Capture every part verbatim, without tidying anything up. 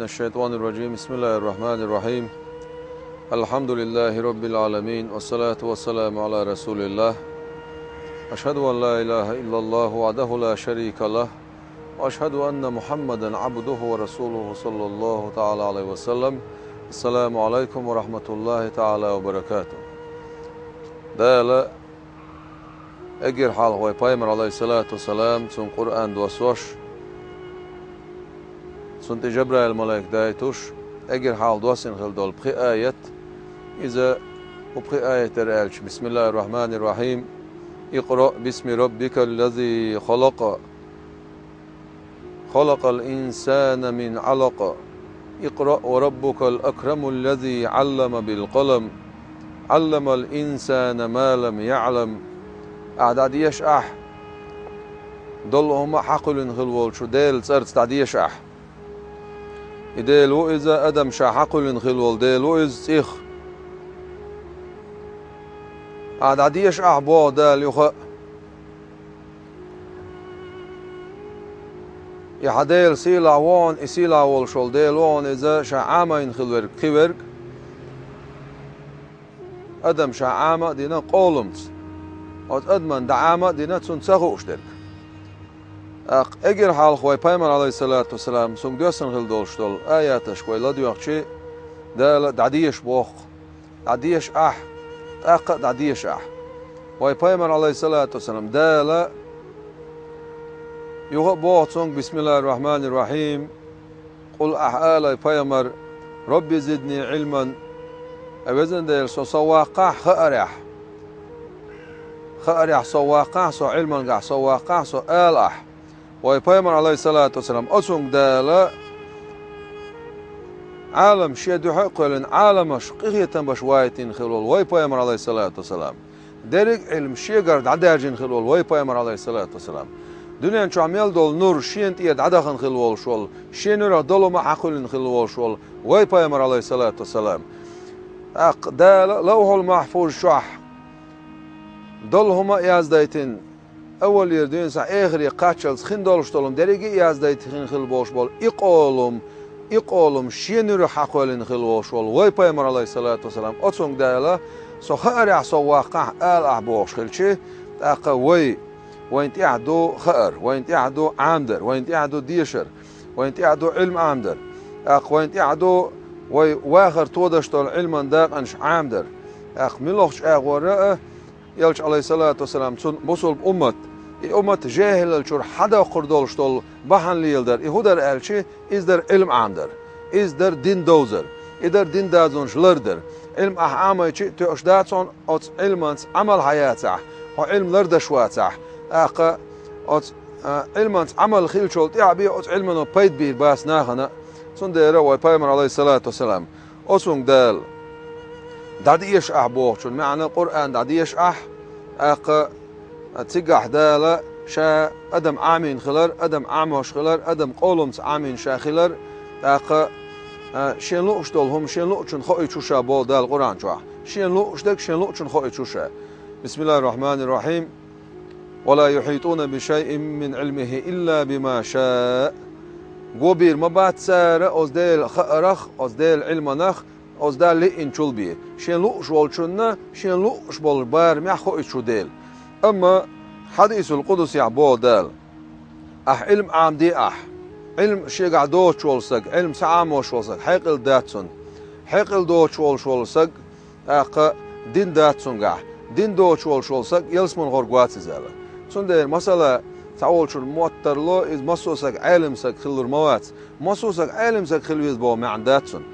الشيطان الرجيم. بسم الله الرحمن الرحيم. الحمد لله رب العالمين، والصلاة والسلام على رسول الله. أشهد أن لا إله إلا الله وحده لا شريك له، وأشهد أن محمدا عبده ورسوله، صلى الله تعالى عليه وسلم. السلام عليكم ورحمة الله تعالى وبركاته. Дала эггара хьалха вай Пайхамар, Ӏалайхиссалату вассалам, цунна Къуръан доссош, цунна тӀе Жабраил малайк дайтуш, эггара хьалха доссийна хилла долу пхи аят. Иза хӀун пхи аят дара аьлча: بسم الله الرحمن الرحيم. اقرأ باسم ربك الذي خلق، خلق الإنسان من علق، اقرأ وربك الأكرم الذي علم بالقلم، علم الإنسان ما لم يعلم. Ахьа дӀадеша ахь, долу хӀума хьакхуьлина хилла волчу Делан цӀарца дӀадеша ахь. И Дела ву иза, адам ша хьакхуьлина хилла волу Дела ву иза цӀих. Ахьа дӀадеша ахь, боху Дала юха а. И хьан Дела сийлахь ву хьуна, и сийлахь волуш волу Дела ву хьуна иза, ша Ӏамийна хилла верг, кхин верг. Адам ша Ӏама а дина къолламца, оцу адамна дӀа Ӏама а дина, цунна ца хууш дерг. ТӀаккха эггара хьалха вай Пайхамар, Ӏалайхиссалату вассалам, цуьнга доьссина хилла долуш долу аяташка вай ладоьгӀчи, Дала дӀадеша боху. ДӀадеша ахь, тӀаккха а дӀадеша ахь. Вай Пайхамар, Ӏалайхиссалату вассалам, Дала юха а боху цуьнга: بسم الله الرحمن الرحيم. Къул, ахьа ала, Пайхамар: رب زدني علما. Ай везан Дела, со сов ваккхахь хаарехь. Хаарехь сов ваккхахь со, Ӏилмангахь сов ваккхахь со, ала ахь. Вай Пайхамар, Ӏалайхиссалату вассалам, оцуьнга Дала Ӏалам шен дуьхьа а кхоьллина, Ӏаламаш къинхетам беш вайтина хилла волу вай Пайхамар, Ӏалайхиссалату вассалам. Дерриг а Ӏилма шегара дӀадаьржина хилла волу вай Пайхамар, Ӏалайхиссалату вассалам. Дуьнен чохь мел долу нур шена тӀера дӀадахана хилла волуш волу, шен нуьрах долу хӀума хьакхуьллина хилла волуш волу вай Пайхамар, Ӏалайхиссалату вассалам. ТӀаккха Дала Лавхьул-Махьфуз чохь долу хӀума а яздайтина, аввалера дуьйна схьа эхаре кхаччалц хин долуш долу хӀума дерриге а яздайтина хилла болуш болу и къолам, и къолам шен нуьрах хьакхоьллина хилла волуш волу вай Пайхамар, Ӏалайхиссалату вассалам, оцуьнга Дала: со хаарехь сов ваккхахь, ала ахь, бохуш хилчи, тӀаккха вай, вайна тӀехь ду хаар, вайна тӀехь ду Ӏамадар, вайна тӀехь ду дешар, вайна тӀехь ду Ӏилма Ӏамадар, тӀаккха вайна тӀехь ду вай вахар тодаш долу Ӏилман дакъанаш Ӏамадар. ТӀаккха муьлххачу агӀора а Элча, Ӏалайхиссалату вассалам, цунна бусулба уммат, и уммат жехӀилалчуьра хьадоккхур долуш долу бахьана леладар, и хӀун дара аьлчи, иза дара Ӏилма Ӏамадар, иза дара дин довзар, и дара дин дазонаш лардар. Ӏилма ахь Ӏамайчи а тоьуш дац хьуна, оцу Ӏилманца Ӏамал хьан яцахь, хьо Ӏилма лардаш вацахь, тӀаккха оцу, а, Ӏилманца Ӏамал хилчул тӀаьхьа бен оцу Ӏилмано пайда бийр бац нахана. Цундела вай Пайхамар, Ӏалайхиссалату вассалам, оцуьнга Дала: дӀадеша ахь, бохучун маьӀна, Къуръан дӀадеша ахь, тӀаккха цигахь Дала ша адам Ӏамийна хилар, адам Ӏамош хилар, адам къолламца Ӏамийна ша хилар, тӀаккха, а, шен лууш долу хӀума шен луучун хоуьйтуш ву ша, боху Дала Къуръан чохь. Шен лууш дерг шен луучун хоуьйтуш ву ша. بسم الله الرحمن الرحيم. ولا يحيطون بشيء من علمه إلا بما شاء. Го бийр ма бац цара оцу Делан хаарах, оцу Делан Ӏилманах, оцу Дала лиъначул бен. Шен лууш волчунна шен лууш болу барамехь хоуьйтуш ву Дела. Амма хьадисул къудсехь боху Дала: ахь Ӏилма Ӏамаде ахь. Ӏилма шегахь доцуш волу саг, Ӏилма ца Ӏамош волу саг, хьекъал дац цунна. Хьекъал доцуш волуш волу саг, тӀаккха дин дац цуьнгахь. Дин доцуш волуш волу саг ялсаманхорг вац иза аьлла. Цундела, масала, цхьаволчун мотт тарло, иза массо а саг Ӏелам саг хилалур ма вац. Массо а саг Ӏелам саг хила веза боху маьӀна дац цуьнан.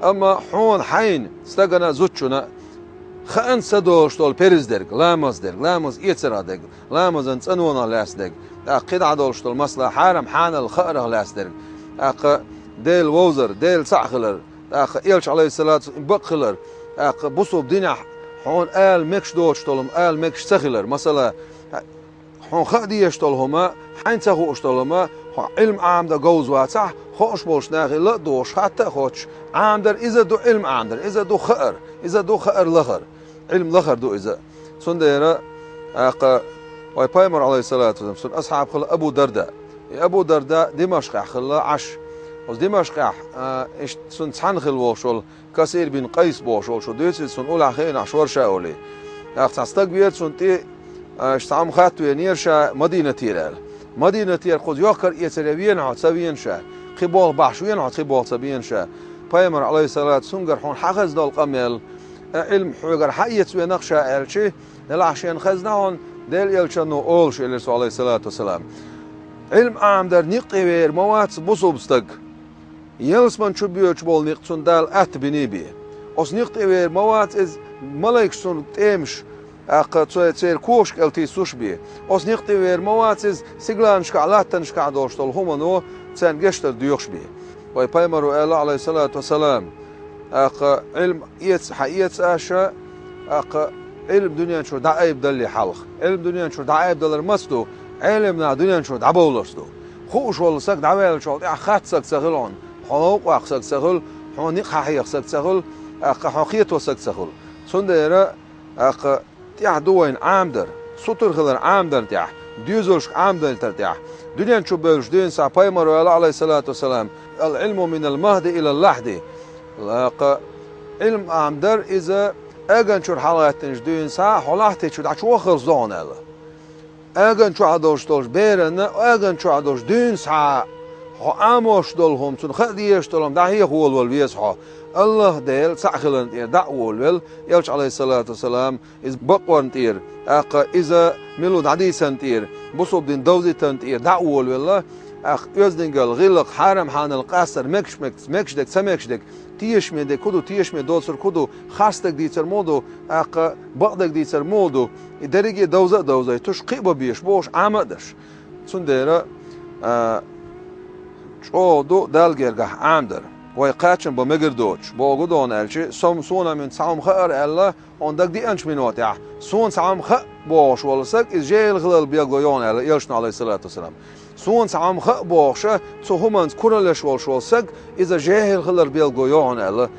Амма хьуна хьайна, стагана а, зудчунна а хаанца са долуш долу перз дерг, ламаз дерг, ламаз эцарах дерг, ламазан цӀанонах лаьцна дерг, тӀаккха кхидӀа долуш долу, масала, хьарам-хьанал хаарах лаьцна дерг, тӀаккха Дела вовзар, Дела цхьаъ хилар, тӀаккха Элча, Ӏалайхиссалату вассалам, бакъ хилар, тӀаккха бусулба динехь хьуна ала мегаш доцуш долу хӀума ала мегаш ца хилар. Масала, хьуна хаа дезаш долу хӀума, хьайна ца хууш долу хӀума, хьо Ӏилма Ӏамадан говза вацахь, хууш болчу нахе ла а дохуш, хатта а хоттуш, Ӏамадар иза ду Ӏилма Ӏамадар, иза ду хаар, иза ду хаар лахар, Ӏилма лахар ду иза. Цундела, тӀаккха вай Пайхамар, Ӏалайхиссалату вассалам, цуьнан асхьаб хилла Абу Дарда. И Абу Дарда Димашкъехь хилла Ӏаш. Оцу Димашкъехь, а, иштта цунна цхьаьна хилла волуш волу Касир бин Къайс бохуш волчо дуьйцу иза, цунна уллехь хиъна Ӏаш вара ша олий. ТӀаккха цхьа стаг веара цунна тӀе, а, иштта цхьа хӀума хатта веанера ша Мадинатера аьлла. Мадинатера кхуза йохкар-эцаре веана хьо, ца веана ша? Кхин болх бахьаш веана хьо, кхин болх ца беана ша? Пайхамар, Ӏалайхиссалату, цуьнгара хьуна хьан хезна долу къамел, а, Ӏилма хьоьгара хьан эца веана ша аьлчи, делахь шена хезна хьуна Делан элчано олуш, элира цо, Ӏалайхиссалату вассалам. Ӏилма Ӏамадар некъ тӀе вер ма вац бусулба стаг. Ялсаман чу боьдуш болу некъ цунна Дала атта биний бен. Оцу некъ тӀе вер ма вац иза малайкаш цунна тӀемаш, тӀаккха цо-, церан когаш кӀел тийсуш бен. Оцу некъ тӀе вер ма вац иза сигаланашкахь, латтанашкахь долуш долу хӀумано царна гечдар доьхуш бен. Вай пайхамаро аьлла, Ӏалайхиссалату вассалам, тӀаккха Ӏилма эца, хьан эца аша, тӀаккха Ӏилма дуьнен чуьра дӀаайбадалле хьалха. Ӏилма дуьнен чуьра дӀаайбадалар маца ду? Ӏелам нах дуьнен чуьра дӀабовларца ду. Хууш волу саг дӀаваьллачул тӀаьхьа хатта саг ца хуьлу хьуна, хьо новкъа ваккха саг ца хуьлу, хьуна некъ хьан хьеха саг ца хуьлу, тӀаккха хьо хето саг ца хуьлу. Цундела, тӀаккха тӀехь ду вайна Ӏамадар, сутара хилар Ӏамадар тӀехь, доьзалшка Ӏамадайтар тӀехь. Дуьнен чу бевллачу дуьйна схьа пайхамаро аьлла, Ӏалайхиссалату вассалам, «Ал-Ӏилму минал махди илал лахьди». ТӀаккха Ӏилма Ӏамадар иза аган чуьра хьалагӀаьттинчу дуьйна схьа хьо лахьти чу дӀачуваххалц догӀу аьлла. Аган чохь долуш долчу берана, аган чохь долуш дуьйна схьа хьо Ӏамош долу хӀума, цунна хаа дезаш долу хӀума дӀахьеха волавала веза хьо. АллахӀ Дела цхьаъ хиларна тӀера дӀа а волавелла, Элча, Ӏалайхиссалату вассалам, иза бакъонна тӀера, тӀаккха иза мила ву дӀадийцарна тӀера, бусулба дин довзийтарна тӀера дӀа а волавелла, тӀаккха оьздангалла, гӀиллакх, хьарам-хьанал къастар, мегаш-, мегаш-, мегаш дерг, ца мегаш дерг, тешаме дерг хӀун ду, тешаме доцург хӀун ду, харц дерг дийцар муха ду, тӀаккха бакъдерг дийцар муха ду, и дерриге а довза а довзуьйтуш, кхин а бан безаш бохуш, Ӏама а деш. Цундела, а, чӀогӀа ду Далла гергахь Ӏамадар. Вай кхачам бан мегар доцуш, бохург ду хьуна аьлча, со-, суна-м цхьа хӀума хаьара аьлла, хьуна дагадеанчу минотехь, суна цхьа хӀума хаьа бохуш волу саг, иза жехӀил хилар билгало ю хьуна аьлла Элчано, Ӏалайхиссалату вассалам. Суна цхьа хӀума хаьа бохуша, цу хӀуманца кураллаш волуш волу саг, иза жехӀил хилар билгало ю хьуна аьлла.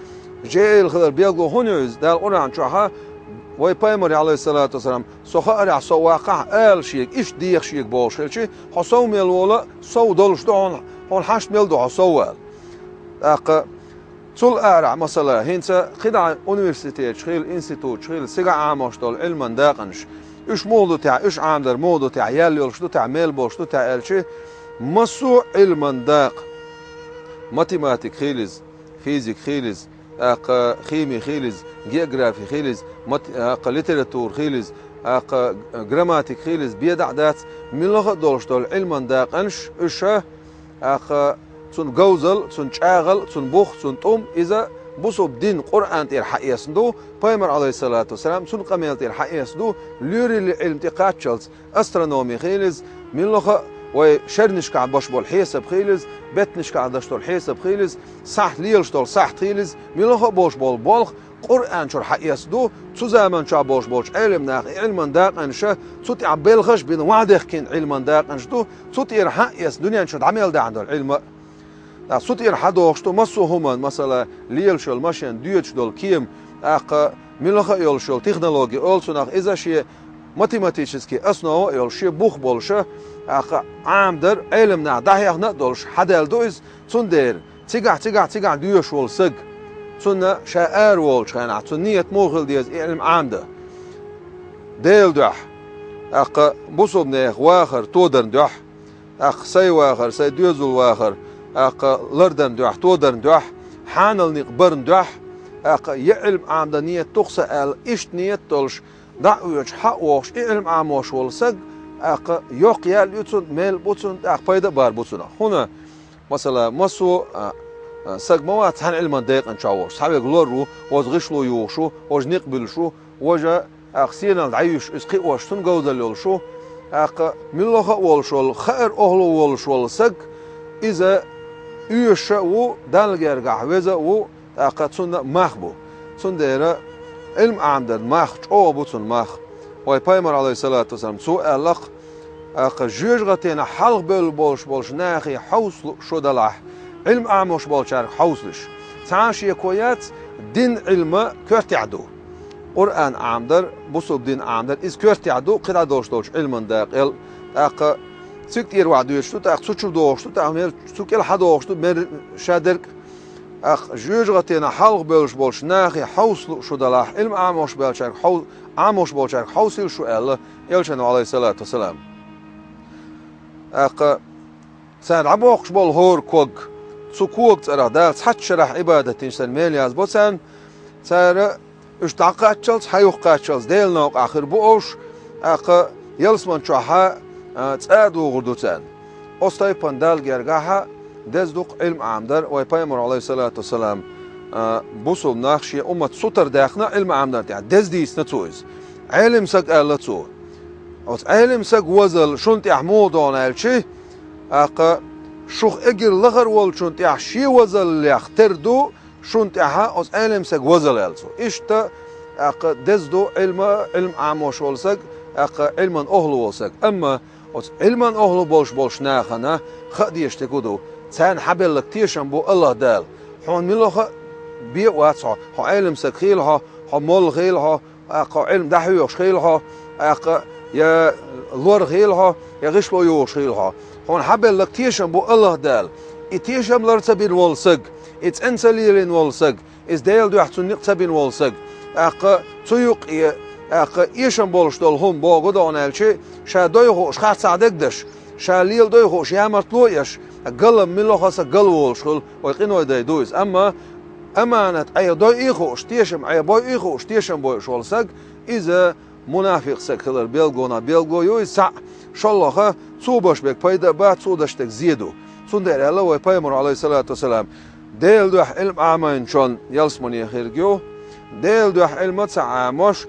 ЖехӀил хилар билгало хӀунда ю иза? Дала Къуръан чохьа, вай пайхамаре, Ӏалайхиссалату вассалам, со хаарехь, со ваккхахь, ала шега, иштта деха шега бохуш хилча, хьо сов мел волу, сов долуш ду хьуна, хьуна хьашт мел ду хьо сов ала. ТӀаккха цул арахь, масала, хӀинца кхидӀа университеташ хила, институташ хила, цигахь Ӏамош долу Ӏилман дакъанаш, уьш муха ду техь, уьш Ӏамадар муха ду техь, ял йолуш ду техь, мел болуш ду техь аьлча, массо а Ӏилман дакъа, математика хила иза, физика хила иза, тӀаккха хими хила иза, географи хила иза, мат-, тӀаккха литература хила иза, тӀаккха грамматика хила иза, бен дӀа а дац, муьлхха а долуш долу Ӏилман дакъанаш, уьш, тӀаккха цунна говзал, цунна чӀагӀал, цунна бух, цунна тӀум, иза бусулба дин Къуръан тӀера хьаэцна ду, пайхамар, Ӏалайхиссалату вассалам, цунна къамел тӀера хьаэцна ду, лоьраллин Ӏилма тӀе кхаччалц, астрономи хила иза, муьлхха а вай шернашкахь беш болу хьесап хила иза, беттанашкахь деш долу хьесап хила иза, сахьт лелаш долу сахьт хила иза, муьлхха а болуш болу болх Къуръан чуьра хьаэцна ду, цу заман чохь болуш болчу Ӏелам наха и Ӏилман дакъанаша цу тӀехь белхаш а бина, вахьдехкина Ӏилман дакъанаш ду, цу тӀера хьаэцна дуьнен чу дӀа мел даьхьна долу Ӏилма. ТӀаккха цу тӀера хьадохуш ду массо а хӀуманна, масала, лелаш йолу машен, доьдуш долу кема, тӀаккха муьлхха а йолуш йолу технологи олу цунах, иза шен математический основа а йолуш, шен бух болуша, тӀаккха Ӏамадар, Ӏелам наха дӀахьехна а долуш, хьадаьлла ду иза, цундела цигахь, цигахь, цигахь доьшуш волу саг, цунна ша ара волчу хенахь, цунна нийят муха хила деза и Ӏилма Ӏамадан? Делан дуьхьа, тӀаккха бусулба нехан вахар тодарна дуьхьа, тӀаккха сайн вахар, сайн доьзал вахар, тӀаккха лардарна дуьхьа, тодарна дуьхьа, хьанал некъ барна дуьхьа, тӀаккха я Ӏилма Ӏамадан нийят ду-кх сан аьлла, иштта нийят долуш, дӀа а воьдуш, хьа а вохуш, и Ӏилма Ӏамош волу саг, тӀаккха йоккха ял ю цунна, мел бу цунна, тӀаккха пайда а бар бу цунах. ХӀунда, масала, массо а, а, саг ма вац цхьана Ӏилман декъан чохь волуш, цхьаверг лор ву, важа гӀишло юхуш ву, важа некъ буьллуш ву, важа тӀаккха сенал дӀаюьйш, иза кхиош, цунна говзалла йолуш ву. ТӀаккха муьлхха а волуш волу, хаар охьало волуш волу саг, иза оьшуш а ву, Далла гергахь веза а ву, тӀаккха цунна а мах бу. Цундела Ӏилма Ӏамадаран мах чӀогӀа бу цунна мах. Вай пайхамар, Ӏалайхиссалату вассалам, цо аьлла-кх, тӀаккха жоьжахатина хьалха бевлла болуш болчу нахе хьовсал шо далахь, Ӏилма Ӏамош болчаьрга хьовсалаш. Цхьа а шеко яц, дин Ӏилма коьртехь ду. Къуръан Ӏамадар, бусулба дин Ӏамадар, иза коьртехь ду кхидӀа долуш долчу Ӏилман дакъел. ТӀаккха Цига тӀера ваха дуьйцуш ду, тӀаккха цу чу догӀуш ду, тӀаккха мер цу кӀел хьадогӀуш ду, мер ша дерг. ТӀаккха жоьжахатена хьалха бевллаш болчу нахе хьовса лууш шу далахь, Ӏилма Ӏамош болчаьрга хьов-, Ӏамош болчаьрга хьовсийла шу аьлла, Элчано, Ӏалайхиссалату вассалам. ТӀаккха цара дӀабоккхуш болу хӀора ког, цу кога цӀарах Дала цхьацца шарахь Ӏибадат динчу санна мел язбо царна, цара уьш дӀакхаччалц, хьан юхакхаччалц Делан новкъахь хир бу уьш, тӀаккха ялсаман чохь а, цӀа а дугӀур ду царна. Оцу тайпана Далла гергахь а деза ду-кх Ӏилма Ӏамадар, вай Пайхамар, Ӏалайхиссалату вассалам, а, бусулба нах шен уммат сутара даьккхина Ӏилма Ӏамадар тӀехь, деза дийцина цо иза. Ӏелим саг аьлла цо. Оцу Ӏелим саг возалла шуна тӀехь муха догӀу аьлчи, тӀаккха шух эгира лахара волчунна тӀехь шен возаллех тера ду, шуна тӀехь оцу Ӏелим саг возалла аьлла цо. Иштта, тӀаккха деза ду Ӏилма, Ӏилма Ӏамош волу саг, тӀаккха Ӏилман охӀла волу саг. Амма оцу Ӏилман охӀла болуш болчу нахана хаа дезаш дерг хӀун ду? Царна хьабелларг тешам бу АллахӀ Дала. Хьуна мила хаа бен а вац хьо, хьо Ӏелим саг хийла хьо, хьо молла хийла хьо, тӀаккха хьо Ӏилма дӀахьоьхуш хийла хьо, тӀаккха я лор хийла хьо, я гӀишло йохуш хийла хьо. Хьуна хьабелларг тешам бу АллахӀ Дала. И тешам лар ца бина волу саг, и цӀена ца лелийна волу саг, иза Делан дуьхьа цунна некъ ца бина волу саг, тӀаккха цу юккъе, тӀаккха эшам болуш долу хӀума богу догӀу аьлчи, ша дой хууш харцахь дерг даш, ша лела дой хууш ямартло а еш, галам мила хаса гал волуш хуьлу, вай къиной дай ду иза. Амма аманат Ӏе дой хууш, тешам Ӏе бой хууш, тешам бойуш волу саг, иза мунафикъ саг хилар белгонах белго ю иза цхьаъ, шолгӀа, цо беш берг пайда а бац, цо деш дерг зе ду. Цундела аьлла вай Пайхамар, Ӏалайхиссалату вассалам, Делан дуьхьа Ӏилма Ӏамийначунна ялсамане хирг ю, Делан дуьхьа Ӏилма ца Ӏамош,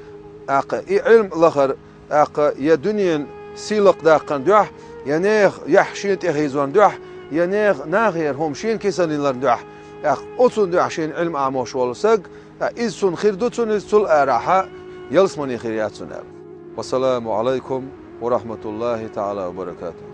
тӀаккха и Ӏилма лахара, тӀаккха я дуьненан сийлакх даккхана дуьхьа, я нехан яхь шена тӀе хьийзорна дуьхьа, я нехан нахера хӀума шена кисанилларна дуьхьа, тӀаккха оцунна дуьхьа шена Ӏилма Ӏамош волу саг, ткъа иза цунна хир ду, цунна иза цул арахьа ялсамане хир яц цунна аьлла. Вассаламу Ӏалайкум ва рахьматуллахӀи таӀала ва баракатухӀ.